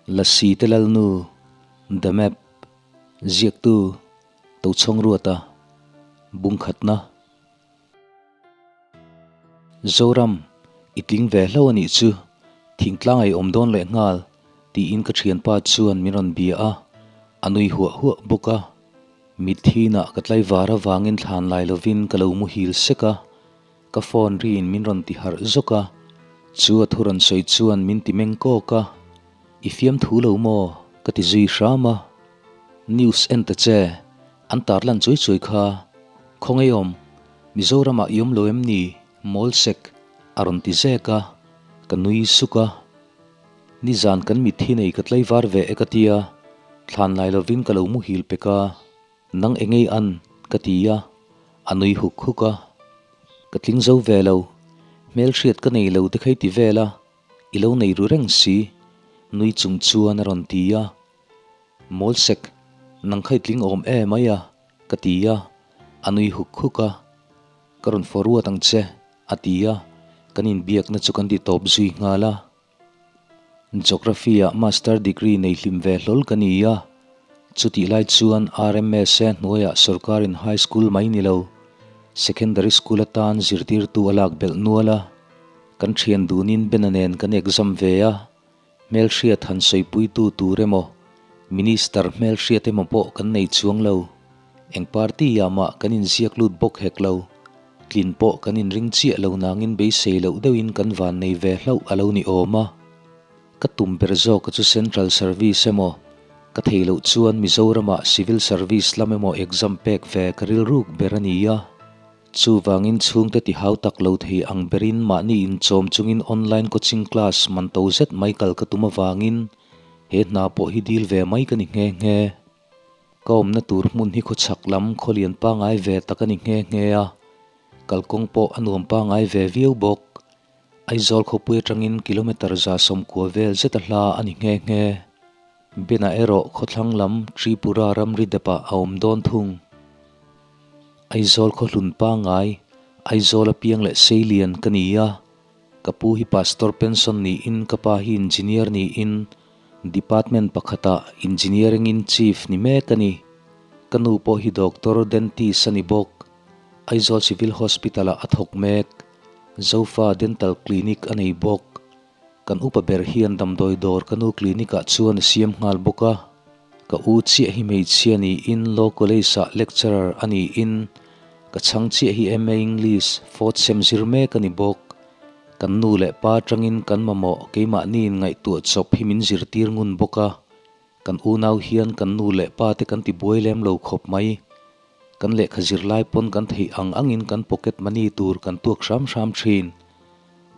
Lasi te lalnu, The Map, ziaktu Tochhawng Ruata, Bungkhatna. Zoram, i tling ve hlo a nih chu, thingtlang ei awm dawn leh nghal, tiin ka thianpa chuan min rawn bia a, a nui huah huah bawk a. Mithinah ka tlaivar avangin thlan lai lovin ka lo muhil sek a, ka phone riin min rawn ti harh zawk a, chu a thu rawn sawi chuan min ti meng kawk a, I fiamthu lo maw? ka ti zui hram a. News en ta che, an tarlan chuai chuai kha, Khawngaih awm, Mizoramah i awm lo em ni? Mawlsek a rawn ti zek a, ka nui suk a. Nizan kan mitthi nei ka tlaivar ve e ka tia, thlan lai lovin ka lo muhil pek a, nang engei an? ka ti a, a nui huk huk a. Ka tling zo ve lo, hmelhriat ka nei lo te kha i ti vel a, i lo nei ru reng si, nui chung chuan a rawn ti a. Mawlsek, nang kha i tling awm e mai a, ka ti a, a nui huk huk a. Ka rawn forward ang che, a ti a, kan inbiakna chu kan ti tawp zui nghal a. Geography-ah Master degree nei hlim ve hlawl ka ni a, chutih lai chuan RMS-a hnuaiah sawrkarin High School mai ni lo, Secondary School atan zirtirtu a lak belh nual a. Kan thian dunin Bena nen kan exam ve a, hmelhriat han sawipuitu tur emaw, Minister hmelhriat emaw pawh kan nei chuang lo. Eng party-ah mah kan inziak lut bawk hek lo. Tlin pawh kan inring chiah lo nangin beisei loh deuhin kan van nei ve hlauh a lo ni awm a. Ka tum ber zawka chu Central Service emaw, ka thei loh chuan Mizoramah Civil Service lam emaw exam pek ve ka rilruk ber a ni a. Chuvangin chhungte ti hau tak lo thei ang berin mahni inchawm chungin online coaching class man to zet mai kal ka tum avangin he hna pawh hi dil ve mai ka ni nghe nghe. Ka awmna tur hmun hi khawchhak lam khawlian pangai ve tak a ni nghe nghe a, kalkawng pawh a nuam pangai ve viau bawk. Aizawl khawpui atangin kilometre 190 vel zet a hla a ni nghe nghe. Bena erawh khawthlang lam Tripura ramri depah a awm dawn thung. Aizawl khawhlun pangai, Aizawl apiang leh Seilian ka ni a, Ka pu hi Pastor pension niin ka pa hi Engineer niin Department pakhatah Engineering in Chief ni mek a ni. Ka nu pawh hi Doctor Dentist a ni bawk. Aizawl Civil Hospital ah a thawk mek. Zofa Dental Clinic a nei bawk. Kan upa ber hian damdawi dawr ka nu clinic ah chuan a siam nghal bawk a. Ka u chiah hi hmeichhia niin Law College ah lecturer a niin ka chhang chiah hi MA English fourth sem zir mek a ni bawk. Kan nu leh pa atangin kan mamawh keimahniin ngaihtuah chawp hi min zirtir ngun bawk a. Kan unau hian kan nu leh pa te kan ti buai lem lo khawp mai. Kan lehkha zirlai pawn kan theih ang angin kan pocket money tur kan tuak hram hram thin.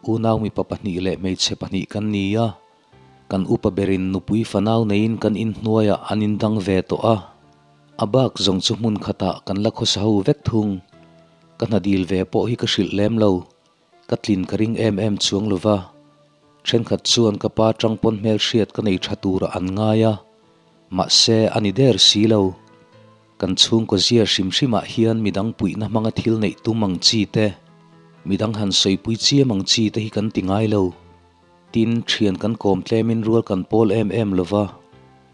Unau mipa pahnih leh hmeichhe pahnih kan ni a. Kan upa berin nupui fanau neiin kan inhnuaiah an indang ve tawh a, a bak zawng chu hmun khatah kan la khawsa ho vek thung. Ka hna dil ve pawh hi ka hrilh lem lo, ka tlin ka ring em em chuang lo va. Thenkhat chuan ka pa tang pawn hmelhriat ka nei tha turah an ngai a, mahse a ni der si lo. Kan chhungkaw zia hrim hrimah hian midang puihna hmanga thil neih tum ang chi te, midang han sawipui chiam ang chi te hi kan ti ngai lo. Tin, thian kan kawm tlemin rual kan pawl em em lo va,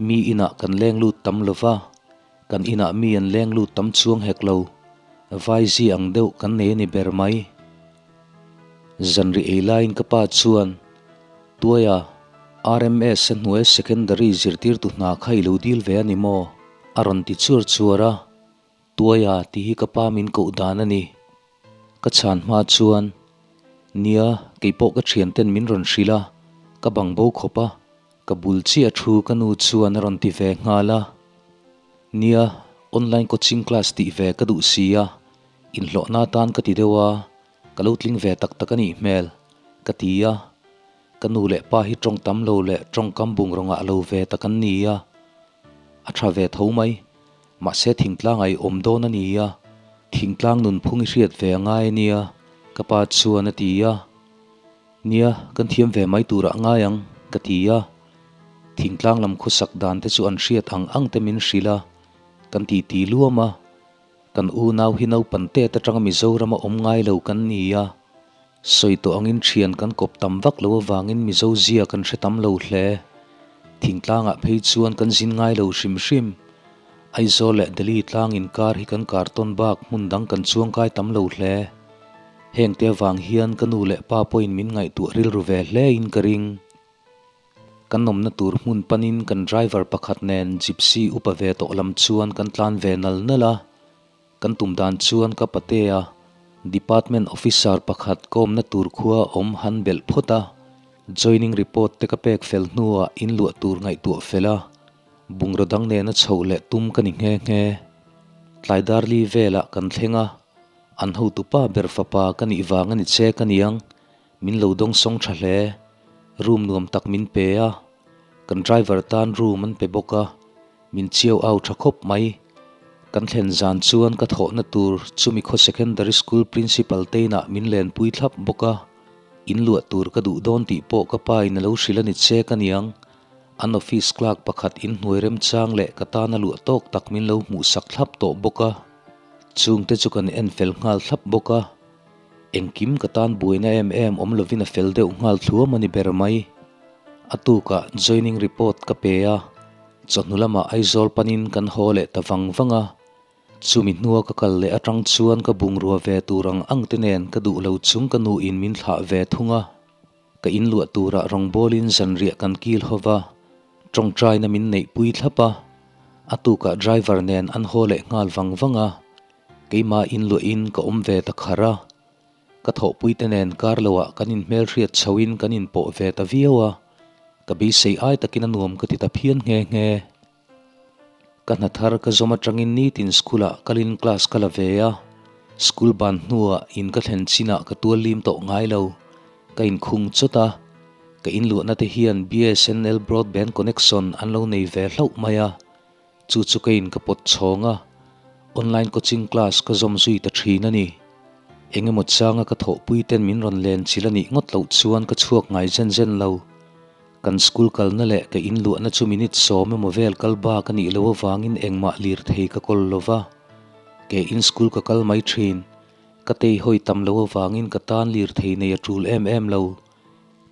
mi inah kan leng lut tam lo va, kan inah mi an leng lut tam chuang hek lo, vai zi ang deuh kan nei a ni ber mai. Zanri ei laiin ka pa chuan, Tuaia, RMS a hnuai secondary zirtirtu hna kha i lo dil ve a ni maw? a rawn ti chuar chuar a, Tuaia tih hi ka pa min koh dan a ni. Ka chhan hma chuan, Nia, kei pawh ka thianten min rawn hrilh a, ka bang bo khawp a, ka bul chiah thu ka nu chuan a rawn ti ve nghal a. Nia, online coaching class tih ve ka duh si a, inhlawhna atan ka ti deuh a, ka lo tling ve tak tak a nih hmel, ka ti a. Ka nu leh pa hi tawng tam lo leh tawngkam bungraw ngah lo ve tak an ni a, a tha ve tho mai. Mahse thingtlang a i awm dawn a ni a, thingtlang nunphung i hriat ve a ngai a nia, ka pa chuan a ti a. Nia, kan thiam ve mai turah ngai ang, ka ti a. Thingtlang lam khawsak dan te chu an hriat ang ang te min hrilh a, kan titi luam a. Kan unau hi naupan tet atanga Mizorama awm ngai lo kan ni a, sawi tawh angin thian kan kawp tam vak lo avangin Mizo zia kan hre tam lo hle. Thingtlangah phei chuan kan zin ngai lo hrim hrim. Aizawl leh Delhi tlang inkar hi kan kar tawn bak hmun dang kan chuangkai tam lo hle. Hengte avang hian ka nu leh pa pawhin min ngaihtuah rilru ve hle in ka ring. Kan awmna tur hmun panin kan driver pakhat nen gypsy upa ve tawh lam chuan kan tlan ve nal nal a. Kan tum dan chuan ka patea department officer pakhat ka awmna tur khua awm han belh phawt a, joining report te ka pek fel hnuah inluah tur ngaihtuah fel a, bungraw dang nena chhoh leh tum ka ni nghe nghe. Tlai darli velah kan thleng a, an hotupa ber fapa ka nih vang a ni che ka niang, Min lo dawng sawng tha hle. Room nuam tak min pe a, kan driver tan room an pe bawk a, min chiau au tha khawp mai. Kan thlen zan chuan ka thawhna tur chumi khaw secondary school principal te inah min lenpui thlap bawk a, in luah tur ka duh dawn tih pawh ka pa in a lo hrilh a ni che ka niang. An office clerk pakhat inhnuai remchang leh ka tana luah tawk tak min lo hmuhsak thlap tawh bawk a, chungte chu kan en fel nghal thlap bawk a. Engkim ka tan buaina em em awm lovin a fel deuh nghal thluam a ni ber mai. A tukah joining report ka pe a, chawhnu lamah Aizawl panin kan haw leh ta vang vang a. Chumi hnua ka kal leh atang chuan ka bungrua ve tur ang ang te nen ka duh lo chung ka nuin min thlah ve thung a. Ka inluah turah rawngbawlin zanriah kan kil ho va, tawngtaina min neihpui thlap a. A tukah driver nen an haw leh nghal vang vang a. Keimah inluahin ka awm ve ta khar a, ka thawhpuite nen kar loah kan inhmelhriat chhoin kan inpawh ve ta viau a, ka beisei ai takin a nuam ka ti ta phian nghe nghe. Ka hna thar ka zawm atangin nitin school-ah kalin class ka la ve a, school ban hnuah in ka thlen chinah ka tual lim tawh ngai lo, ka inkhung chawt a, ka inluahna te hian BSNL broadband connection an lo nei ve hlauh mai a. Chu chu keiin ka pawt chhawng a, online coaching class ka zawm zui ta thin a ni. Eng emaw changa ka thawhpui ten min rawn len chil a nih ngawt loh chuan ka chhuak ngai zen zen lo. Kan school kalna leh ka inluahna chu minute sawm emaw vel kal bak a nih loh avangin engmah lirthei ka kawl lo va, ke in school ka kal mai thin. Ka teihawi tam loh avangin ka tan lirthei nei a tul em em lo.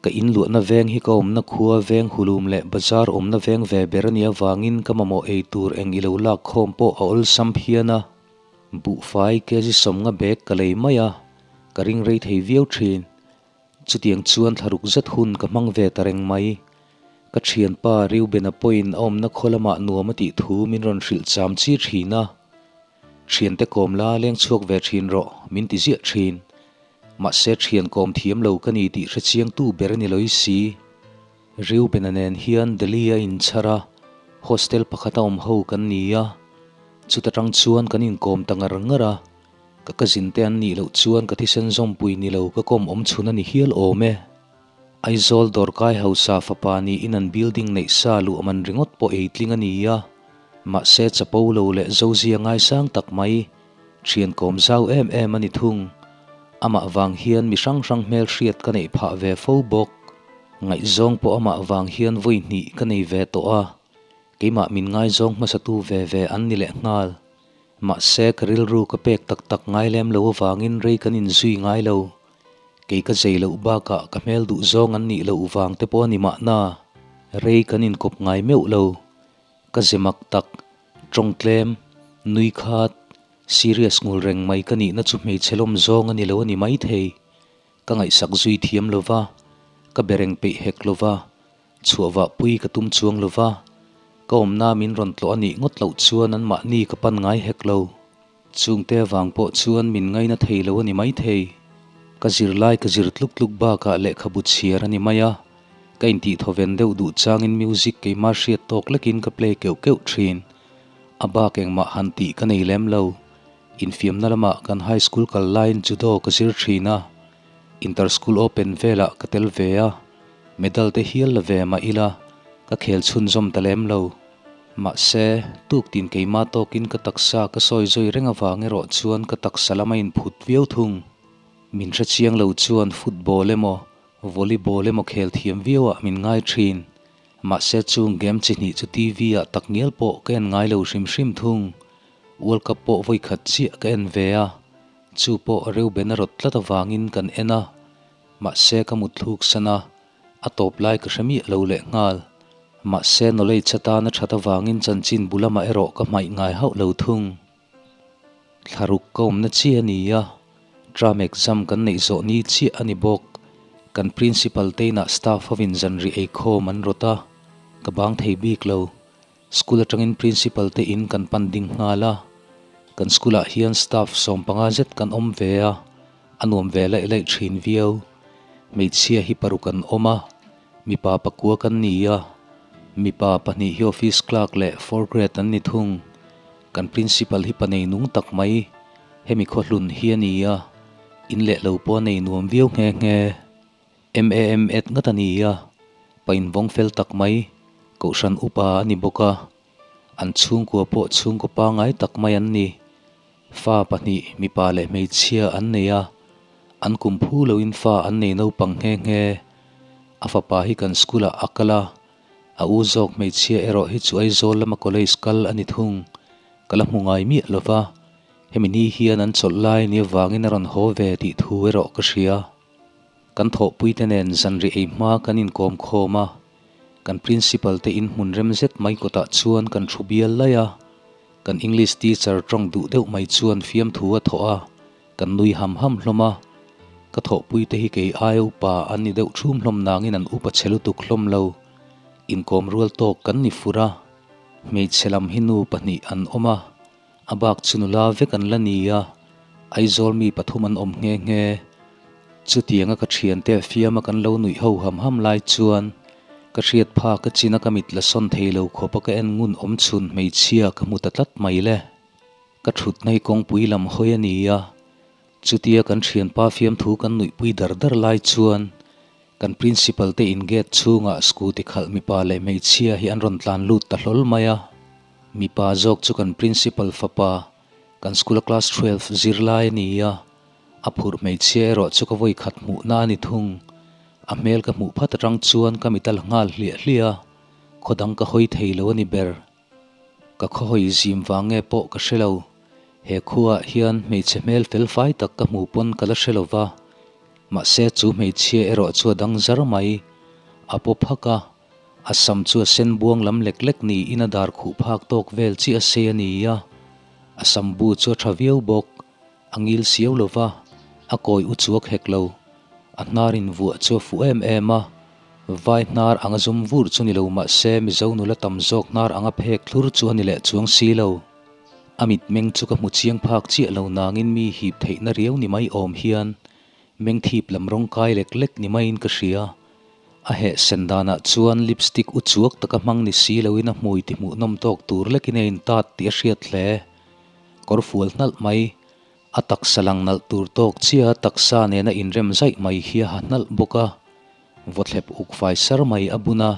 Ka inluahna veng hi ka awmna khua veng hulum leh bazar awmna veng ve ber a nih avangin ka mamawh ei tur eng i lo lak khawm pawh a awlsam phian a. Buhfai kg sawmnga bag ka lei mai a, ka ring rei thei viau thin. Chutiang chuan thlaruk zet hun ka hmang ve ta reng mai. Ka thianpa Reuben-a pawhin a awmna khaw lamah nuam a tih thu min rawn hrilh cham chi thin a. Thiante kawm la leng chhuak ve thin rawh min ti ziah thin. Mahse thian kawm thiam lo ka ni tih hrechiangtu ber a ni loi si. Reuben-a nen hian Delhi a inchhar a, hostel pakhat a awm ho kan ni a. Chuta tang chuan kan inkawm ta ngar ngar a, ka cousin te an nih loh chuan ka thisen zawmpui ni lo ka kawm awm chhun a ni hial awm e. Aizawl dawrkai hausa fapa niin an building neih sa luh man ringawt pawh ei tling a ni a, mahse chapo lo leh zozia ngaisang tak mai Thian kawm zau em em a ni thung. Amah vang hian mi hrang hrang hmel hriat ka neih phah ve fo bawk. Ngaihzawng pawh amah vang hian vawi hnih ka nei ve tawh a, keimah min ngaizawng hmasatu ve ve an ni leh nghal. Mahse ka rilru ka pek tak tak ngai lem lo avangin rei kan inzui ngai lo. Kei ka zei loh bakah ka hmel duhzawng an nih loh vang te pawh a ni mahna, rei kan inkawp ngai meuh lo. Ka ze mak tak, Tawng tlem, nui khat, serious ngul reng mai ka nihna chu hmeichhe lawm zawng a ni lo a ni maithei. Ka ngaihsak zui thiam lo va, ka be reng peih hek lo va, chhuah vah pui ka tum chuang lo va, ka awmna min rawn tlawh a nih ngawt loh chuan anmahni ka pan ngai hek lo. Chungte avang pawh chuan min ngaina thei lo a ni maithei. Ka zirlai ka zir tluk tluk bakah lehkhabu chhiar a ni mai a, Ka intihthawven deuh duh changin music keimah hriat tawk lekin ka play keuh keuh thin. A bak engmah han tih ka nei lem lo. Infiamna lamah kan high school kal laiin judo ka zir thin a, inter school open velah ka tel ve a, medal te hial la ve mah ila ka khel chhunzawm ta lem lo. Mahse, tuktin keimah tawkin ka taksa ka sawi zui reng avang erawh chuan ka taksa lam a inphut viau thung. Min hrechiang lo chuan football emaw Volleyball emaw khel thiam viau ah min ngai thin. Mahse chung game chi hnih chu TV ah tak ngial pawh ka en ngai lo hrim hrim thung. World Cup pawh vawi khat chiah ka en ve a, chu pawh Reuben a rawt tlat avangin kan en a. Mahse ka mut thluk san a, a tawp lai ka hre miah lo leh nghal. Mahse knowledge atana that avangin chanchin bu lamah erawh ka hmaih ngai hauh lo thung. Thlaruk ka awmna chi a ni a, term exam kan neih zawh ni chiah a ni bawk. Kan principal te inah staff hovin zanri eikhawm an rawt a, ka bang thei bik lo. School atangin principal te in kan pan ding nghal a, kan school ah hian staff 15 zet kan awm ve a, a nuam ve laih laih thin viau. Hmeichhia hi paruk an awm a, mipa pakua kan ni a, mipa pahnih hi office clerk leh fourth grade an ni thung. Kan principal hi pa nei nung tak mai, hemi khawhlun hi a ni a, in leh lo pawh a nei nuam viau nghe nghe. MAM et ngat a ni a, pa invawng fel tak mai, Kohhran upa a ni bawk a, an chhungkua pawh chhungkaw pangngai tak mai an ni. Fa pahnih, mipa leh hmeichhia an nei a, an kum phu loin fa an nei naupang nghe nghe. A fapa hi kan school ah a kal a, a u zawk hmeichhia erawh hi chu Aizawl lama college kal a ni thung. Ka la hmu ngai miah lo va, hemi ni hian an chawlh lai ni avangin a rawn haw ve tih thu erawh ka hria. Kan thawhpuite nen zanri ei hma kan inkawm khawm a, kan principal te in hmun rem zet mai kawtah chuan kan thu bial laih a, kan English teacher tawng duh deuh mai chuan fiamthu a thawh a, kan nui ham ham hlawm a. Ka thawhpuite hi kei aia upa an ni deuh thum hlawm nangin an upa chhe lutuk hlawm lo. Inkawm rual tawk kan ni fur a, hmeichhe lam hi nu pahnih an awm a, A bak chu nula vek an la ni a, Aizawl mi pathum an awm nghe nghe. Chutianga ka thiante fiama kan lo nuih ho ham ham lai chuan ka hriat phak a china ka mit la sawn thei lo khawpa ka en ngun awm chhun hmeichhia ka hmu ta tlat mai le. Ka thutna hi kawngpui lam hawi a ni a, chutia kan thianpa fiamthu kan nuihpui dar dar lai chuan kan principal te in gate chhungah scooty khalh mipa leh hmeichhia hi an rawn tlan lut ta hlawl mai a. Mipa zawk chu kan principal fapa, kan school a class 12 zirlai a ni a, a phurh hmeichhia erawh chu ka vawi khat hmuhna a ni thung. A hmel ka hmuh phat atang chuan ka mit a la nghal hliah hliah a, khaw dang ka hawi thei lo a ni ber. Ka khaw hawi zim vang nge pawh ka hre lo. He khuaah hian hmeichhe hmel fel fai tak ka hmu pawn ka la hre lo va, mahse chu hmeichhia erawh chu a dang zar mai. A paw phak a. A sam chu a sen buang lam lek lek niin a dar khuh phak tawk vel chiah a sei a ni a, a sam bu chu a tha viau bawk, a ngil siau lo va, a kawi u chuak hek lo. A hnar invuah chu a fuh em em a, vai hnar anga zum vur chu ni lo mah se Mizo nula tam zawk hnar anga phek thlur chu a ni leh chuang si lo. A mitmeng chu ka hmu chiang phak chiah lo nangin mi hip theihna riau ni mai awm hian meng thip lam rawng kai lek lek ni maiin ka hria. A heh sen danah chuan lipstick u chuak taka hmang ni si loin a hmui ti hmuhnawm tawk tur lekin a intat tih a hriat hle. Kawr fual hnalh mai, a taksa lang nalh tur tawk chiah a taksa nena inrem zaih mai hi a ha hnalh bawk a. Vawthlep uk fai sar mai a bun a,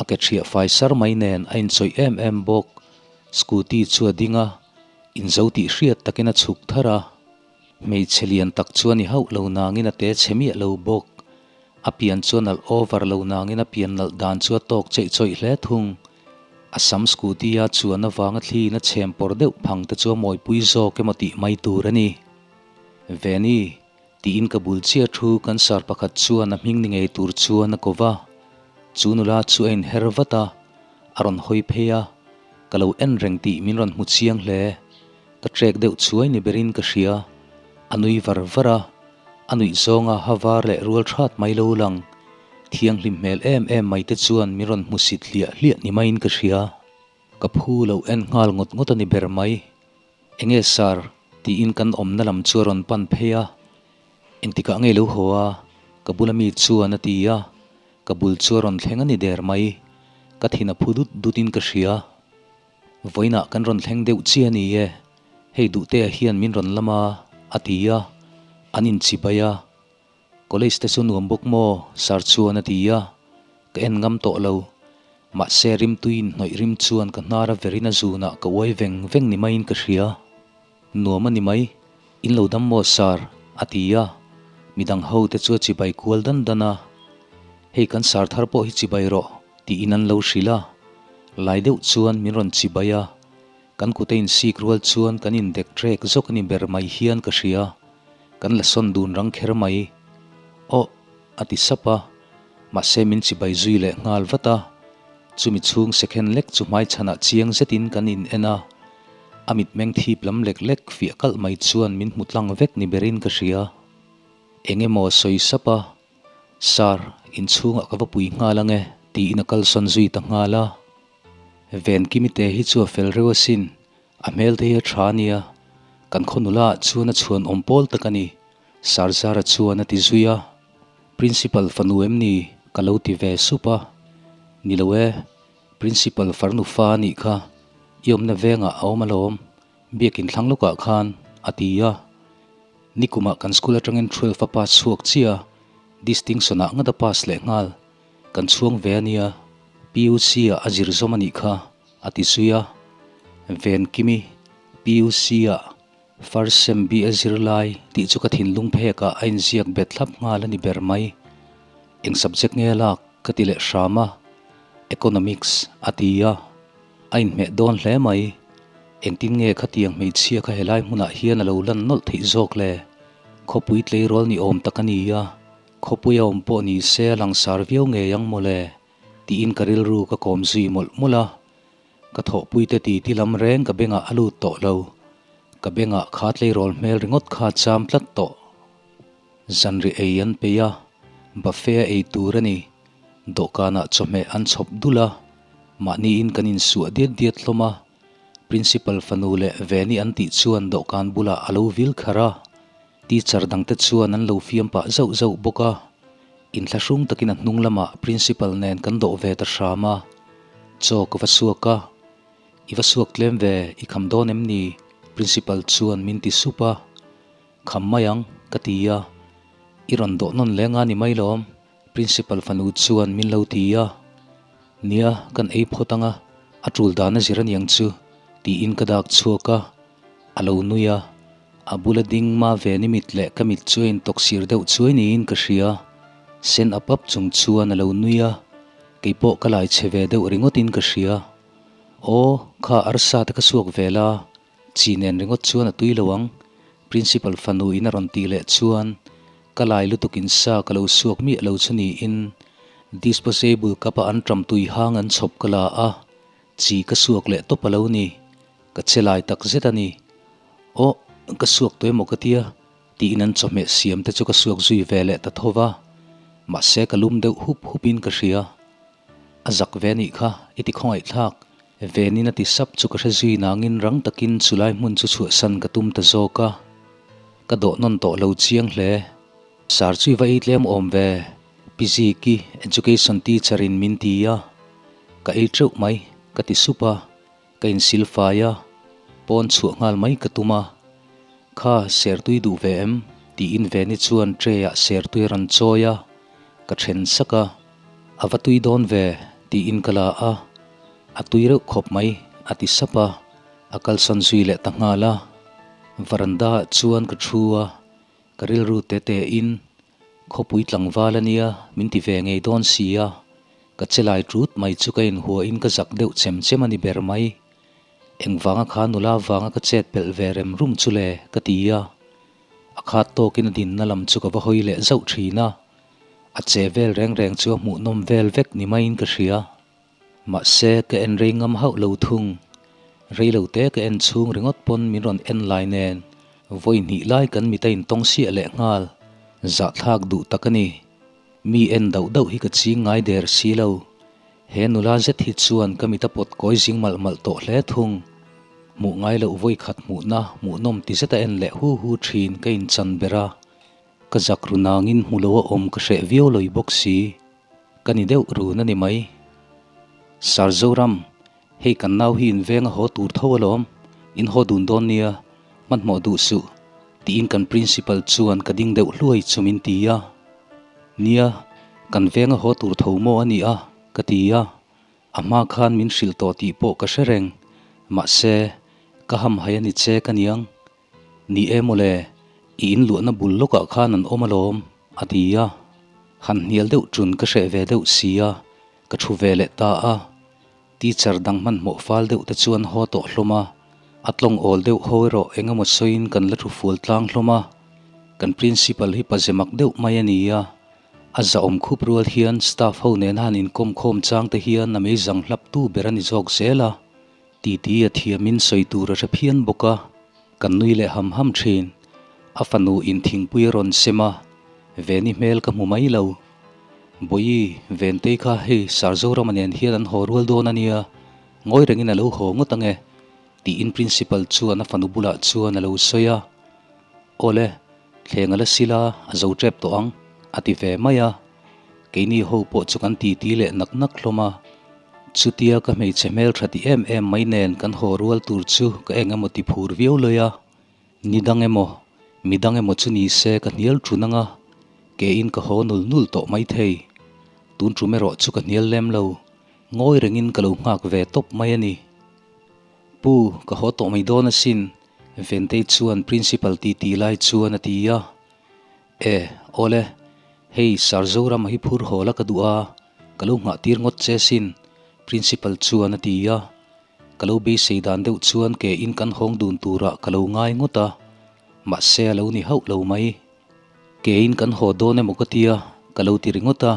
a ke ṭhiah fai sar mai nen a inchawih em em bawk. Scooty chu a ding a, inzo tih hriat takin a chhuk thar a. Hmeichhe lian tak chu a ni hauh lo nangin a te chhe miah lo bawk. A pian chu a nalh over lo nangin a pian nalh dan chu a tawk cheih chawih hle thung. A sam scooty a chuan avanga thliin a chhem pawr deuh phang te chu a mawipui zawk emaw tih mai tur a ni. Veni, tiin ka bul chiah thu kan sar pakhat chuan a hming ni ngei tur chuan a ko va. Chu nula chu a inher vat a, a rawn hawi phei a, ka lo en reng tih min rawn hmu chiang hle. Ka trek deuh chuai ni berin ka hria. A nui var var a, a nuih zawnga ha var leh rual that mai lo lang. Thianghlim hmel em em mai te chuan min rawn hmu sit hliah hliah ni maiin ka hria. Ka phu lo en nghal ngawt ngawt a ni ber mai. Enge sir? tiin kan awmna lam chu a rawn pan phei a. Engtikah nge lo haw a? Ka bula mi chuan a ti a. Ka bul chu a rawn thleng a ni der mai. Ka thin a phu dut dutin ka hria. Vawiinah kan rawn thleng deuh chiah a ni e, hei Duhtea hian min rawn lam a, a ti a, an inchibai a. College te chu nuam bawk maw? Sir chuan a ti a, ka en ngam tawh lo. Mahse rimtui inhnawih rim chuan ka hnar a verin a zunah ka uai veng veng ni maiin ka hria. Nuam a ni mai, in lo dam maw Sir? a ti a, midang ho te chu a chibai kual dan dan a. Hei kan sar thar pawh hi chibai rawh tiin an lo hrilh a, lai deuh chuan min rawn chibai a, kan kut a insik rual chuan kan indek trek zawk a ni ber mai hian ka hria, kan la sawn dun rang kher mai. Aw a ti sap a, mahse min chibai zui leh nghal vat a. Chumi chhung second lek chu hmaichhanah chiang zetin kan in en a, a mitmeng thip lam lek lek fiah kalh mai chuan min hmu tlang vek ni berin ka hria. Eng emaw sawi sap a, Sir, inchhungah ka va pui nghal ange, tiin a kalsawn zui ta nghal a. Venkimi te hi chu a fel reuh asin, a hmel te hi a tha ania, kan khaw nula ah chuan a chhuan awm pawl tak a ni, Sarzara chuan a ti zui a. Principal fanu em ni? ka lo ti ve sup a. Ni lo e, Principal farnu fa a nih kha, i awmna vengah a awm alawm, biakin thlang lawkah khan, a ti a. Nikumah kan school atangin twelve a pass chhuak chiah a, distinction ah ngat a pass leh nghal. Kan chhuang ve a nia, PUC ah a zir zawm a nih kha, a ti zui a. Venkimi, PUC ah First Sem BA zir lai tih chu ka thinlung phek ah a inziak bet thlap nghal a ni ber mai. Eng subject nge a lak ka ti leh hram a, Economics a ti a, a inhmeh dawn hle mai. Engtin nge khatiang hmeichhia kha helai hmunah hian a lo lan nawlh theih zawk le? Khawpui tleirawl ni awm tak a ni a. Khawpui a awm pawh ni se a langsar viau ngei ang mawle tiin ka rilru ka kawm zui mawlh mawlh a. Ka thawhpuite ti ti lam reng ka bengah a lut tawh lo. Ka bengah kha tleirawl hmel ringawt kha a cham tlat tawh. Zanri ei an peih a, buffet a ei tur a ni. Dawhkanah chawhmeh an chhawp dul a, mahniin kan insuah diat diat hlawm a. Principal fanu leh Veni an tih chuan dawhkan bulah a lo vil kharh a. Teacher dangte chuan an lo fiam pah zauh zauh bawk a, inthlahrung takin a hnung lamah Principal nen kan dawh ve ta hram a. Chaw ka va suak a, I va suak tlem ve, i kham dawn em ni? Principal chuan min ti sup a, Kham mai ang, ka ti a, I rawn dawh nawn leng a ni mai lawm, Principal fanu chuan min lo ti a. Nia, kan ei phawt ang a, a tul dan a zir aniang chu, tiin ka dak chhuak a. A lo nui a, a bula ding ma ve ni mit leh ka mit chu a intawk sir deuh chuai niin ka hria. Sen ap ap chung chuan a lo nui a, keipawh ka lai chhe ve deuh ringawtin ka hria. Aw, kha arsa te ka suak ve la, chi nen ringawt chuan a tui lo ang, Principal fanu in a rawn tih leh chuan ka lai lutukin sa ka lo suak miah lo chu niin disposable cup a anṭam tui hang an chhawp ka la a, chi ka suak leh tawp a lo ni. Ka che lai tak zet a ni. Aw, ka suak tawh emaw ka tia, tiin an chawhmeh siam te chu ka suak zui ve leh ta tho va. Mahse ka lum deuh hup hup in ka hria. A zak ve anih kha, i ti khawngaih thlak. Venin a ti sap chu ka hre zui nangin rang takin chulai hmun chu chhuahsan ka tum ta zawk a. Ka dawh nawn tawh lo chiang hle. Sar chu i va ei tlem awm ve, Pi Ziki, Education teacher in min ti a. Ka ei teuh mai, ka ti sup a. Ka insil fai a, pawn chhuah nghal mai ka tum a. Kha, sertui duh ve em? tiin Veni chuan tray ah sertui a rawn chawi a, ka then sak a. A va tui dawn ve, tiin ka la a. A tui reuh khawp mai, a ti sap a, a kalsawn zui leh ta nghal a. Varanda ah chuan ka thu a, ka rilru te te in, Khawpui tlangval a nia, min ti ve ngei dawn si a. Ka che lai ṭut mai chu ka inhuahin ka zak deuh chem chem a ni ber mai. Engvanga kha nula vanga ka chet pelh ve rem rum chu le? ka ti a. A khat tawkin a dinna lam chu ka va hawi leh zauh ṭhin a. A che vel reng reng chu a hmuhnawm vel vek ni maiin ka hria. Mahse, ka en rei ngam hauh lo thung. Rei lo te ka en chhung ringawt pawn min rawn en lai nen vawi hnih lai kan mit a intawng siah leh nghal. Zahthlak duh tak a ni. Mi en dauh dauh hi ka ching ngai der si lo. He nula zet hi chuan ka mit a pawt kawi zing malh malh tawh hle thung. Hmuh ngai loh vawi khat hmuhna hmuhnawm ti zeta en leh hu hu thin ka inchan ber a. Ka zak ru nangin hmu lo a awm ka hreh viau lawih bawk si. Ka ni deuh run a ni mai. Sir Zoram, hei kan nau hi in veng a haw tur tho alawm, in haw dun dawn nia, hmanhmawh duh suh, tiin kan principal chuan ka ding deuh hluai chu min ti a. Nia, kan veng a haw tur tho maw a ni a, ka ti a. A hma khan min hrilh tawh tih pawh ka hre reng, mahse, ka hamhai a ni che ka niang. Ni e mawle, i in luahna bul lawkah khan an awm alawm, a ti a. Han hnial deuh ṭun ka hreh ve deuh si a, ka ṭhu ve leh ta a. Teacher dang hmanhmawh fal deuh te chuan haw tawh hlawm a, a tlawng awl deuh ho erawh eng emaw sawiin kan la ṭhu fual tlang hlawm a. Kan principal hi pa ze mak deuh mai a ni a. A zahawm khup rual hian staff ho nena han inkawm khawm chang te hian a meizang hlap tu ber a ni zawk zel a. Titi a thiamin sawi tur a hre phian bawk a, kan nui leh ham ham thin. A fanu in thingpui a rawn sem a, Veni hmel ka hmu mai lo. Bawihi, Ventei kha hei Sarzorama nen hian an haw rual dawn a nia, ngawi rengin a lo haw ngawt ang e, tiin Principal chuan a fanu bulah chuan a lo sawi a. Awle, thleng a la sila a zo tep tawh ang, a ti ve mai a. Keini ho pawh chu kan titi leh nak nak hlawm a. Chutia ka hmeichhe hmel tha ti em em mai nen kan haw rual tur chu ka eng emaw ti phur viau lawi a. Ni dang emaw, mi dang emaw chu ni se ka hnial thun ang a, kein ka haw nul nul tawh mai thei. Tun tum erawh chu ka hnial lem lo, ngawi rengin ka lo nghak ve tawp mai a ni. Pu, ka haw tawh mai dawn asin, Ventei chuan Principal titi lai chuan a ti a. E, awle, hei Sir Zorama hi phur haw la ka duh a, ka lo nghah tir ngawt che sin, Principal chuan a ti a. Ka lo beisei dan deuh chuan ke in kan hawng dun turah ka lo ngai ngawt a, mahse a lo ni hauh lo mai. Ke in kan haw dawn emaw ka tia, ka lo ti ringawt a.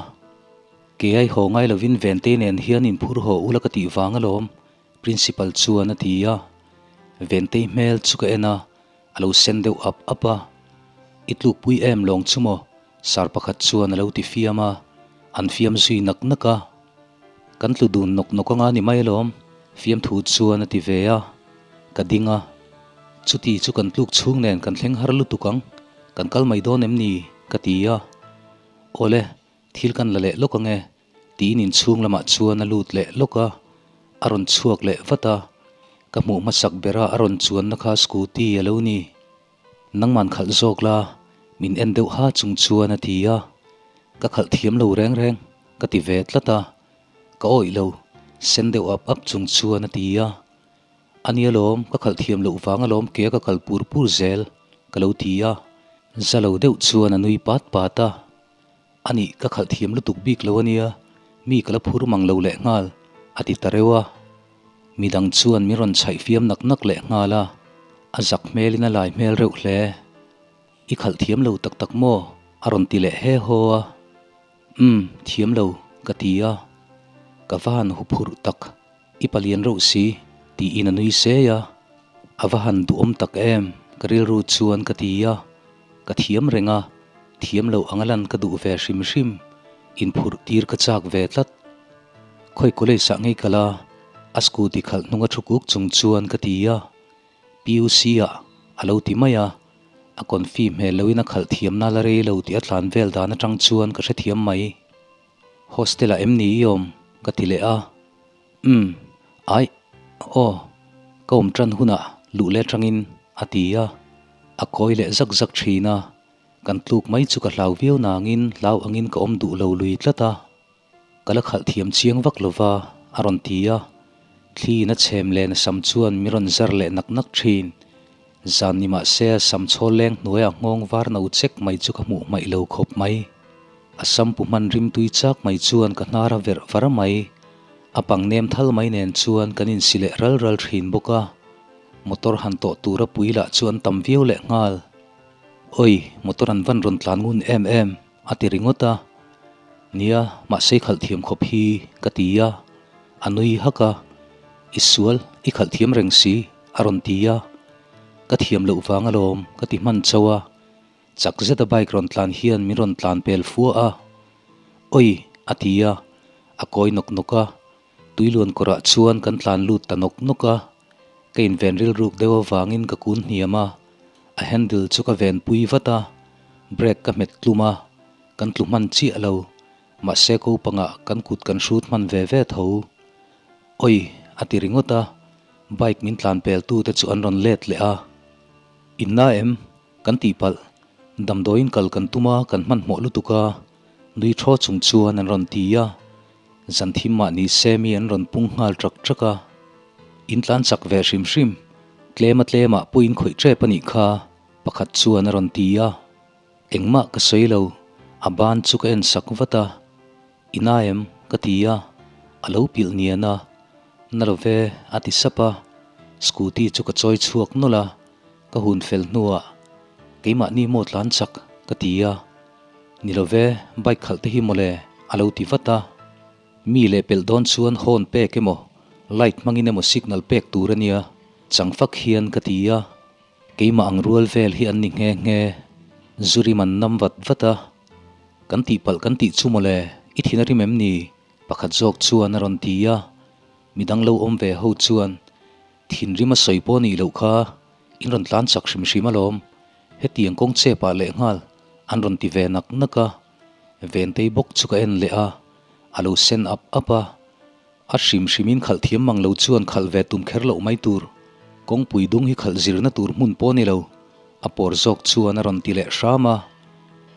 Ke ai haw ngai lovin Ventei nen hian inphur haw ula ka tih vang alawm, Principal chuan a ti a. Ventei hmel chu ka en a, a lo sen deuh ap ap a. I tlukpui em lawng chu maw? Sir pakhat chuan a lo ti fiam a, an fiam zui nak nak a. Kan tlu dun nawk nawk anga ni mai alawm, fiamthu chuan a ti ve a, ka ding a. Chuti chu kan tluk chhung nen kan thleng har lutuk ang, kan kal mai dawn em ni? ka ti a. Awle, thil kan la leh lawk ang e, tiin inchhung lamah chuan a lut leh lawk a, a rawn chhuak leh vat a. Ka hmuh hmasak bera a rawn chuanna kha scooty a lo ni. Nangman khalh zawk la, min en deuh ha chung chuan a ti a. Ka khalh thiam lo reng reng, ka ti ve tlat a. Ka awih lo, sen deuh ap ap chung chuan a ti a. A nia lawm, ka khalh thiam loh vang alawm ke ka kal pur pur zel, ka lo ti a. Za lo deuh chuan a nui pat pat a. A nih, ka khalh thiam lutuk bik lo a nia, mi ka la phur mang lo leh nghal, a ti ta reuh a. Midang chuan min rawn chhaih fiam nak nak leh nghal a, a zak hmelin a lai hmel reuh hle. I khalh thiam lo tak tak maw? a rawn ti leh he haw a. Umm, thiam lo, ka ti a. Ka va han huphurh tak, i palian reuh si, tiin a nui sei a. A va han duhawm tak em, ka rilru chuan ka ti a. Ka thiam reng a, thiam loh anga lan ka duh ve hrim hrim, inphurh tir ka chak ve tlat. Khawi college ah ngei kal a, a scooty khalh hnung a thu kuk chung chuan ka ti a, PUC ah a lo ti mai a, a confi hmel loin a khalh thiamna la rei lo tih a tlan vel dan atang chuan ka hrethiam mai. Hostel ah em ni i awm? ka ti leh a, Umm, aih, aw, ka awm tan hunah luh leh atangin a ti a, a kawi leh zak zak thin a, kan tluk mai chu ka hlau viau nangin hlau angin ka awm duh lo lui tlat a. Ka la khalh thiam chiang vak lo va, a rawn ti a. Thli in a chhem len a sam chuan mi rawn zar leh nak nak thin. Zan ni mah se a sam chhawl leng hnuaia nghawng var no chek mai chu ka hmuh hmaih lo khawp mai. A sam pu hman rim tui chak mai chuan ka hnar a verh var mai. A pang nem thal mai nen chuan kan insi leh ral ral thin bawk a. Motor han tawh tura pui lah chu an tam viau leh nghal. Oi, motor an van rawn tlan ngun em em, a ti ringawt a. Nia, mahse i khalh thiam khawp hi, ka ti a. A nui hak a, I sual, i khalh thiam reng si, a rawn ti a. Ka thiam loh vang alawm, ka ti hman chauh a. Chak zeta bike rawn tlan hian min rawn tlan pel fua a. Oi, a ti a, a kawi nawk nawk a. Tuiluan kawrah chuan kan tlan lut ta nawk nawk a. Ka inven rilruk deuh avangin ka kun hniam a, a handle chu ka ven pui vat a, brake ka hmet tlum a, kan tlu hman chiah lo, mahse ko pangah kan kut kan hrut hman ve ve tho. Oi! a ti ringawt a, bike min tlan pel tu te chu an rawn let leh a. Inna em? Kan tihpalh, damdawiin kal kan tum a, kan hmanhmawh lutuk a, nui thaw chung chuan an rawn ti a. Zan thim mah ni se mi an rawn pung nghal trak trak a, in tlan chak ve hrim hrim, tlem a tlem ah pawh in khawih tep a nih kha, pakhat chuan a rawn ti a. Engmah ka sawi lo, a ban chu ka en sak vat a, I na em? ka ti a, a lo pilh nian a, Na lo ve, a ti sap a, scooty chu ka chawi chhuak nawlh a, ka hun fel hnuah, Keimahni maw tlan chak? ka ti a. Ni lo ve, bike khalh te hi mawle, a lo ti vat a. Mi leh pelh dawn chuan horn pek emaw, light hmangin emaw signal pek tur a nia, chang fak hian ka ti a. Keimah ang rual vel hi an ni nghe nghe. Zurim an nam vat vat a. Kan tihpalh kan tih chu mawle, i thin a rim em ni? Pakhat zawk chuan a rawn ti a. Midang lo awm ve ho chuan thinrim a sawi pawh nih loh kha in rawn tlan chak hrim hrim alawm, hetiang kawng chep ah lehnghal an rawn ti ve nak nak a, Ventei bawk chu ka en leh a, a lo sen ap ap a, a hrim hrim in khalh thiam mang lo chuan khalh ve tum kher loh mai tur, kawngpui dung hi khalh zirna tur hmun pawh ni lo, a pawr zawk chuan a rawn ti leh hram a,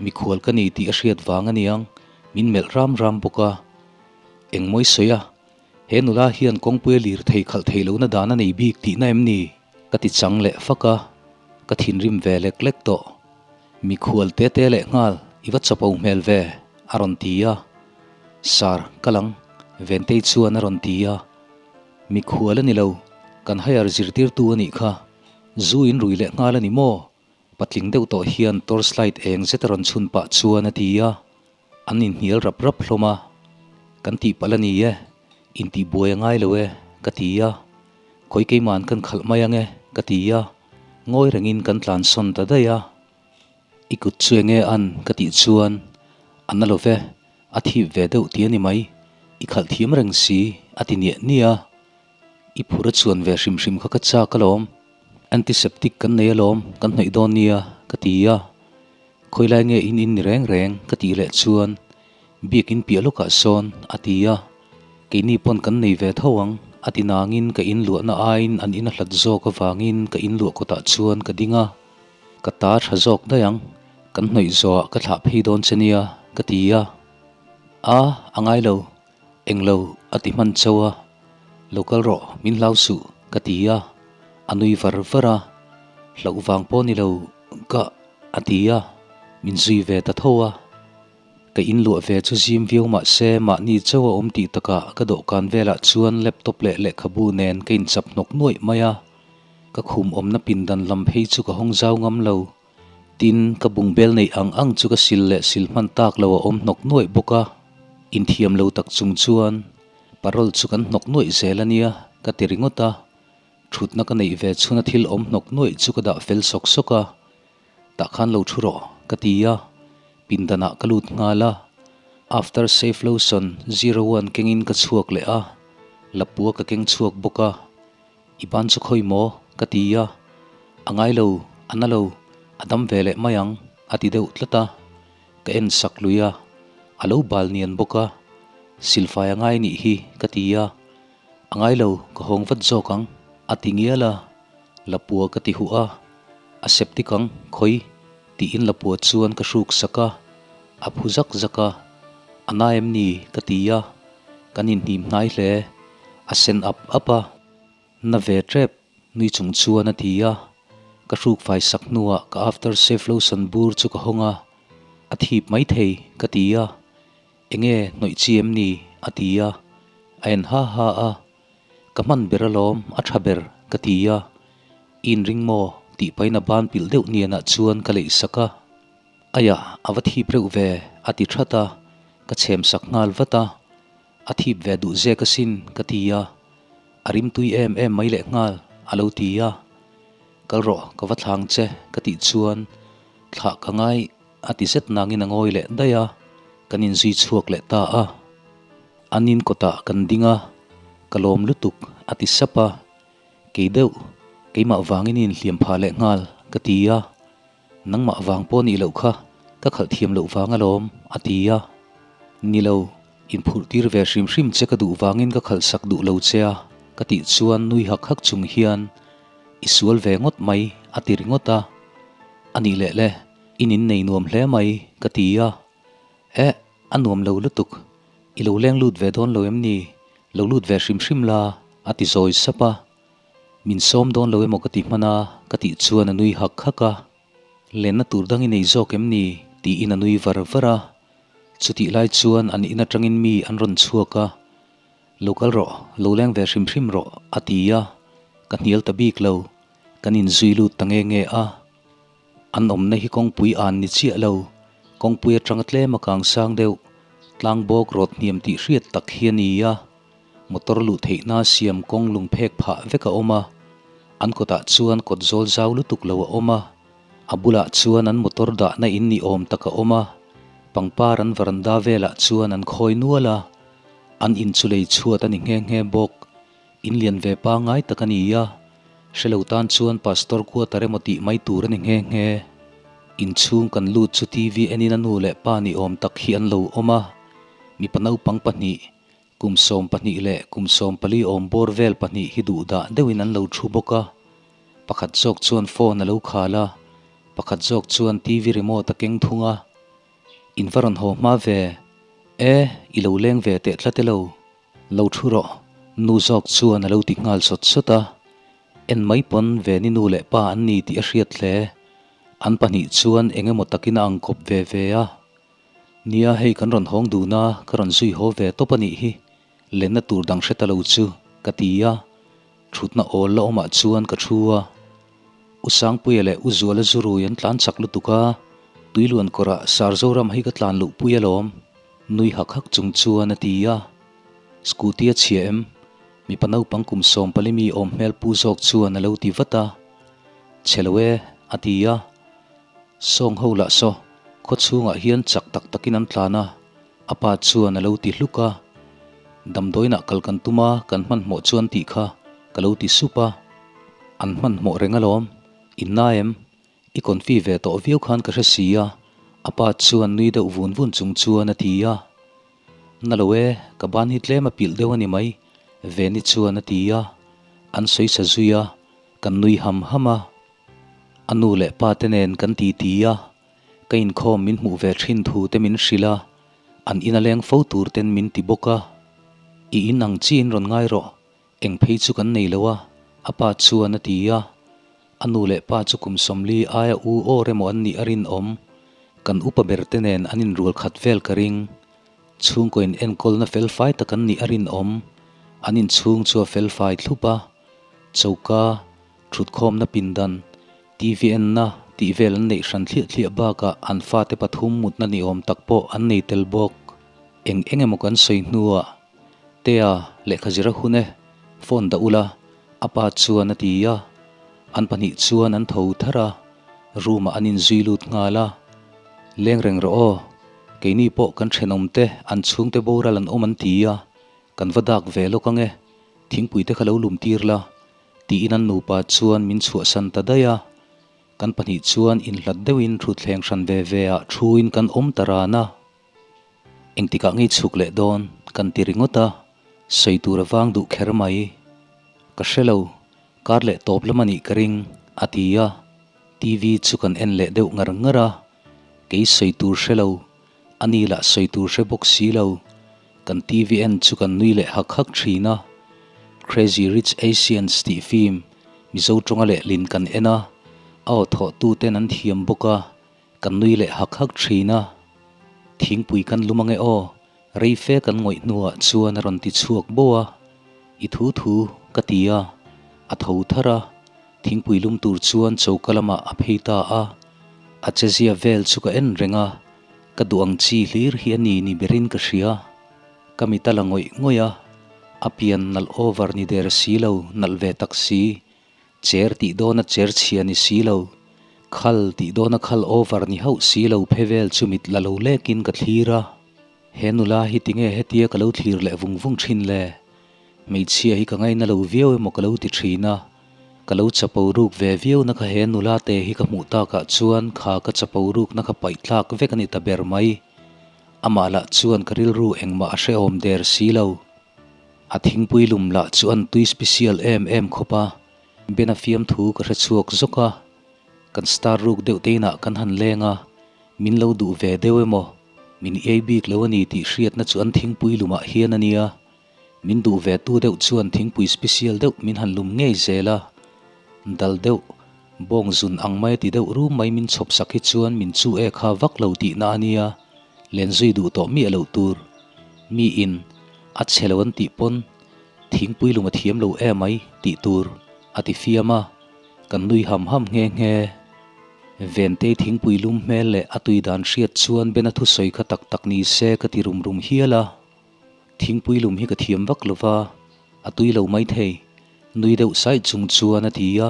mikhual ka ni tih a hriat vang aniang min melh ram ram bawk a, engmawi sawi a. He nula hian kawngpuia lirthei khalh theih lohna dan a nei bik tihna em ni? Ka ti chang leh fak a, ka thinrim ve lek lek tawh. Mikhual te te leh nghal i va chapo hmel ve, a rawn ti a. Sir, ka lang, Ventei chuan a rawn ti a. Mikhual a ni lo, kan hire zirtirtu a nih kha. Zu in rui leh nghal a ni maw? Patling deuh tawh hian torchlight eng zet a rawn chhun pah chuan a ti a. An inhnial rap rap hlawm a, Kan tihpalh a ni e, intihbuai a ngai lo e, ka ti a. Khawi keima'n kan khalh mai ang e, ka ti a. Ngawi rengin kan tlansawn ta daih a. I kut chu enge an? ka tih chuan, A na lo ve, a thip ve deuh ti a ni mai, i khalh thiam reng si, a ti niah niah a. I phur a chuan ve hrim hrim kha ka chak alawm, antiseptic kan nei alawm, kan hnawih dawn nia, ka ti a. Khawilai nge in in ni reng reng ka tih leh chuan biakin piah lawkah sawn a ti a, keini pawn kan nei ve tho ang a ti nangin ka in luahna aiin an in a hlat zawk avangin ka in luah kawtah chuan ka ding a, ka ta tha zawk daih ang, kan hnawih zawhah ka thlah phei dawn che nia ka ti a, a a ngai lo, englo a ti hman chauh a, lo kal rawh min hlau suh ka ti a, a nui var var a, hlauh vang pawh ni lo ka. A ti a, min zui ve ta tho a. Ka inluah ve chu zim viau mah se mahni chauh a awm tih takah ka dawhkan velah chuan laptop leh lehkhabu nen ka inchap hnawk nuaih mai a. Ka khum awmna pindan lam phei chu ka hawng zau ngam lo. Tin, ka bungbel neih ang ang chu ka sil leh sil hman tak lo a awm hnawk nuaih bawk a. Inthiam lo tak chung chuan parole chu kan hnawk nuaih zel a nia ka ti ringawt a. Thutna ka neih ve chhuna thil awm hnawk nuaih chu ka dah fel sawk sawk a, tah khan lo thu rawh ka ti a, pindanah ka lut nghal a, after shave lotion 01 kengin ka chhuak leh a, lapua ka keng chhuak bawk a, i ban chu khawi maw ka ti a, a ngai lo, a na lo, a dam ve leh mai ang a ti deuh tlat a, ka en sak lui a, a lo bal nian bawk a, silfai a ngai nih hi ka ti a. A ngai lo, ka hawng vat zawk ang, a ti ngial a, Lapua ka ti huh a, a septic ang, khawi, tiin Lapua chuan ka hruk sak a, a phu zak zak a, A na em ni? ka ti a, kan inhnim hnai hle, a sen ap ap a, na ve tep nui chung chuan a ti a, ka hruk fai sak hnuah ka after shave lotion bur chu ka hawng a, a thip maithei, ka ti a. Enge hnawih chi em ni? a ti a, a en ha ha a, Ka hman ber alawm, a tha ber, ka ti a, I inring maw? tih pahin a ban pilh deuh nianah chuan ka leih sak a, Aiah, a va thip reuh ve, a ti that a, ka chhem sak nghal vat a, A thip ve duh zek asin, ka ti a, A rim tui em em mai leh nghal, a lo ti a, Kal rawh, ka va thlang che, ka tih chuan thlah ka ngai. A ti zet nangin a ngawi leh daih a, kan inzui chhuak leh ta a. An in kawtah kan ding a, ka lawm lutuk a ti sap a, kei deuh, keimah vangin i inhliam phah leh nghal ka ti a, nangmah vang pawh nih loh kha ka khalh thiam loh vang alawm a ti a, ni lo, inphurh tir ve hrim hrim che ka duh vangin ka khalh sak duh lo che a ka tih chuan nui hak hak chung hian i sual ve ngawt mai a ti ringawt a, a nih leh le. In innei nuam hle mai, ka ti a. Eh, a nuam lo lutuk. I lo leng lut ve dawn lo em ni? Lo lut ve hrim hrim la, a ti zawi sap a. Min sawm dawn lo emaw ka ti hman a, ka tih chuan a nui hak hak a. Lenna tur dang i nei zawk em ni? tiin a nui var var a. Chutih lai chuan an in atangin mi an rawn chhuak a. Lo kal rawh, lo leng ve hrim hrim rawh, a ti a. Ka hnial ta bik lo. Kan inzui lut ta nge nge a. An awmna hi kawngpui an ni chiah lo. Kawngpui atanga tlem a kang sang deuh, tlang bawk rawt hniam tih hriat tak hi a ni a. Motor luh theihna siam kawng lung phek phah vek a awm a, an kawtah chuan kawt zawl zau lutuk lo a awm a, a bulah chuan an motor dahna in ni awm tak a awm a, pangpar an varanda velah chuan an khawi nual a, an in chu lei chhuat a ni nghe nghe bawk. In lian ve pangngai tak a ni a, hre lo tan chuan Pastor quarter emaw tih mai tur a ni nghe nghe. Inchhung kan lut chu TV enin a nu leh pa ni awm tak hi an lo awm a, mipa naupang pahnih, kum 12 leh kum 14 awm bawr vel pahnih hi duh dah deuhin an lo thu bawk a. Pakhat zawk chuan phone a lo khal a, pakhat zawk chuan TV remote a keng thung a. In va rawn haw hma ve, e, i lo leng ve teh tlat elo. Lo thu rawh, nu zawk chuan a lo ti nghal sawt sawt a. En mai pawn Veni nu leh pa an ni tih a hriat hle. An pahnih chuan eng emaw takin a ang kawp ve ve a. Nia hei kan rawn hawng dun a, ka rawn zui haw ve tawp a nih hi, lenna tur dang hre ta lo chu, ka ti a. Thutna awl la awmah chuan ka thu a. U Sangpuia leh U Zuala Zurui an tlan chak lutuk a, Tuiluan kawrah Sar Zoram hi ka tlan luh pui alawm, nui hak hak chung chuan a ti a. Scooty a chhia em? Mipa naupang kum 14 mi awm hmel pu zawk chuan a lo ti vat a. Chhe lo e, a ti a. Sawng ho lah saw, khaw chhungah hian chak tak takin an tlan a, a pa chuan a lo ti hluk a. Damdawiinah kal kan tum a, kan hmanhmawh chuan tih kha ka lo ti sup a. An hmanhmawh reng alawm, in na em? I confi ve tawh viau khan ka hre si a, a pa chuan nui deuh vun vun chung chuan a ti a. Na lo e, ka ban hi tlem a pilh deuh a ni mai, Veni chuan a ti a. An sawi sa zui a, kan nui ham ham a. A nu leh pa te nen kan ti ti a, ka inkhawm min hmuh ve thin thu te min hrilh a, an in a leng fo tur ten min ti bawk a. I in ang chiin rawn ngai rawh, eng phei chu kan nei lo a, a pa chuan a ti a. A nu leh pa chu kum 40 aia u aw remaw an nih a rinawm, kan upa ber te nen an inrual khat vel ka ring. Chhungkaw in enkawlna felfai tak an nih a rinawm, an inchhung chu a felfai thlup a, choka, Thutkhawmna pindan, TV enna tih vel an neih hran thliah thliah bakah an fate pathum mutna ni awm tak pawh an nei tel bawk. Eng eng emaw kan sawi hnuah, Tea, lehkha zir a hun e, phone dah ula, a pa chuan a ti a. An pahnih chuan an tho thar a, room ah an inzui lut nghal a. Leng reng rawh aw, keini pawh kan thenawmte an chhungte boral an awm an ti a, kan va dak ve lawk ange, thingpui te kha lo lum tir la, Tiin an nupa chuan min chhuahsan ta daih a, kan pahnih chuan inhlat deuhin thutthleng hran ve ve ah thuin kan awm ta ran a. Engtikah ngei chhuk leh dawn kan ti ringawt a, sawi tur a vang duh kher mai. Ka hre lo, kar leh tawp lam a nih ka ring, a ti a. TV chu kan en leh deuh ngar ngar a, kei sawi tur hre lo, ani lah sawi tur hre bawk si lo. Kan TV en chu kan nui leh hak hak thin a. Crazy Rich Asians tih film Mizo tawnga lehlin kan en a, a aw thawhtu ten an thiam bawk a, kan nui leh hak hak thin a. Thingpui kan lum ange aw, rei fe kan ngawih hnuah chuan a rawn ti chhuak bo a. I thu thu ka ti a, a tho thar a, thingpui lum tur chuan choka lamah a phei ta a. A chezia vel chu ka en reng a. Ka duh ang chi hlir hi a ni ni berin ka hria. Ka mit a la ngawih ngawih a, a pian nalh over ni der si lo, nalh ve tak si. Cher tih dawna cher chhia ni si lo, khal tih dawna khal over ni hauh si lo phe vel chu mit la lo lekin ka thlir a. He nula hi tinge hetia ka lo thlir leh vung vung thin le? Hmeichhia hi ka ngaina lo viau emaw ka lo ti thin a. Ka lo chapo ruk ve viau na kha he nula te hi ka hmuh takah chuan kha ka chapo ruk na kha paih tlak vek a ni ta ber mai. Amah lah chuan ka rilru engmah a hrehawm der si lo. A thingpui lum lah chu an tui special em em khawp a, Ben a fiamthu ka hre chhuak zawk a. Kan star ruk deuh te inah kan han leng a, min lo duh ve deuh emaw, min iai bik lo a ni tih hriatna chu an thingpui lumah hian a nia. Min duh ve tu deuh chuan thingpui special deuh min han lum ngei zel a, dal deuh, bawng zun ang mai a ti deuh rum mai min chhawp sak hi chuan min chu e kha vak lo tihna a nia, len zui duh tawh miah loh tur. Mi in a chhe lo an tih pawn thingpui lum a thiam lo em mai tih tur a ti fiam a, kan nui ham ham nghe nghe. Ventei thingpui lum hmel leh a tui dan hriat chuan Bena thusawi kha tak tak ni se ka ti rum rum hial a. Thingpui lum hi ka thiam vak lo va, a tui lo mai thei, nui deuh saih chung chuan a ti a.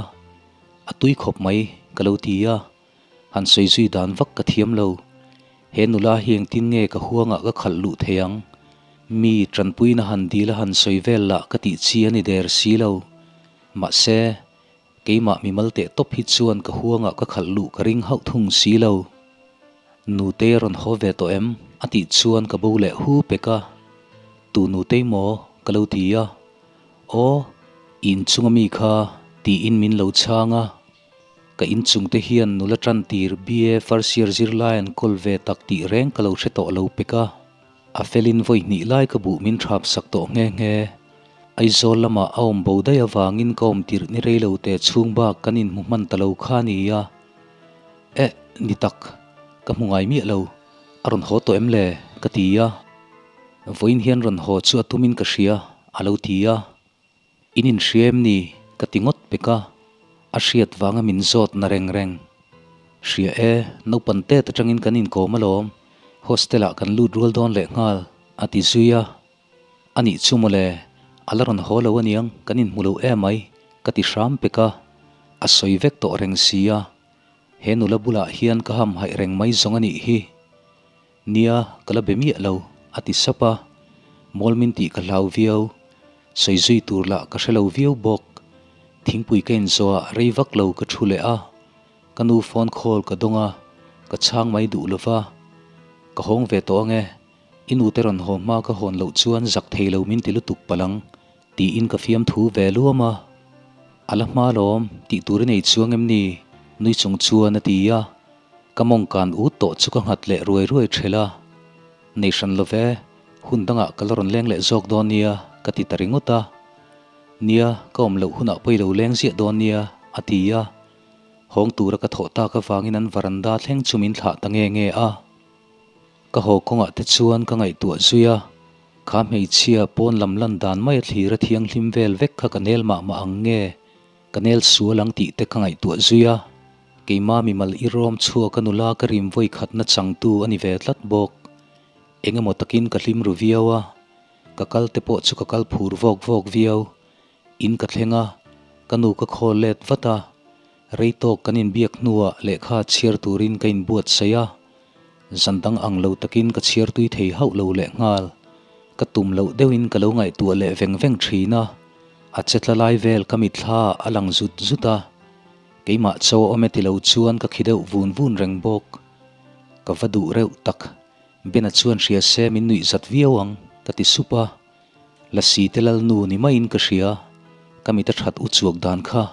A tui khawp mai, ka lo ti a. Han sawi zui dan vak ka thiam lo. He nula hi engtin nge ka huangah ka khalh luh thei ang? Mi tanpuina han dil a han sawi vel lah ka tih chi a ni der si lo. Mahse, keimah mimal teh tawp hi chuan ka huangah ka khalh luh ka ring hauh thung si lo. Nutei a rawn haw ve tawh em? a tih chuan ka bo leh hu pek a. Tu nutei maw? ka lo ti a. Aw, inchunga mi kha tiin min lo chhang a. Ka inchungte hian nula tantir BA first year zirlai an kawl ve tak tih reng ka lo hre tawh lo pek a. A felin vawi hnih lai ka buh min thap sak tawh nghe nghe. Aizawl lamah a awm bo daih avangin ka awm tirh ni rei lo te chhung bak kan inhmu hman ta lo kha a ni a. Eh, ni tak, ka hmu ngai miah lo, a rawn haw tawh em le? ka ti a. Vawiin hian rawn haw chu a tumin ka hria, a lo ti a. In inhria em ni? ka ti ngawt pek a, a hriat vanga min zawt na reng reng. Hria e, naupang tet atangin kan inkawm alawm, hostel ah kan lut rual dawn leh nghal, a ti zui a. A nih chu mawle, a la rawn haw lo aniang, kan inhmu lo emai, ka ti hram pek a, a sawi vek tawh reng si a. He nula bulah hian ka hamhaih reng mai zawng a nih hi. Nia, ka la be miah lo, a ti sap a. Mawl min tih ka hlau viau. Sawi zui tur lah ka hre lo viau bawk. Thingpui ka inzawh ah rei vak lo ka thu leh a. Ka nu phone call ka dawng a, ka chhang mai duh lo va. Ka hawng ve tawh ange, i nute rawn haw hma ka hawn loh chuan zak thei lo min ti lutuk palh ang, tiin ka fiamthu ve luam a. A la hma lawm, tih tur i nei chuang em ni? Nui chung chuan a ti a. Ka mawng kan ut tawh chu ka nghat leh ruai ruai ṭhelh a. Nei hran lo ve, hun dangah ka la rawn leng leh zawk dawn nia, ka ti ta ringawt a. Nia, ka awm loh hunah pawh i lo leng ziah dawn nia, a ti a. Hawng tura ka thawh tak avangin an varanda thleng chu min thlah ta nge nge a. Ka haw kawngah te chuan ka ngaihtuah zui a, kha hmeichhia pawn lam lan dan mai a thlir a thianghlim vel vek kha ka nel mah mah ang nge, ka nel sual ang tih te ka ngaihtuah zui a. Keima mimal i rawm chhuak a nula ka rim vawi khatna changtu a ni ve tlat bawk. Eng emaw takin ka hlim ru viau a, ka kal te pawh chu ka kal phur vawk vawk viau. In ka thleng a, ka nu ka khawl let vat a, rei tawk kan inbiak hnuah lehkha chhiar turin ka inbuatsaih a, zan dang ang lo takin ka chhiar tui thei hauh lo lehnghal. Ka tum loh deuhin ka lo ngaihtuah leh veng veng thin a, a che tla lai vel ka mitthla a lang zut zut a. Keimah chaw awm e ti lo chuan ka khi deuh vun vun reng bawk. Ka va duh reuh tak. Bena chuan hria se min nuih zat viau ang, ka ti sup a. Lasi te lalnu ni maiin ka hria. Ka mit a that u chuak dan kha.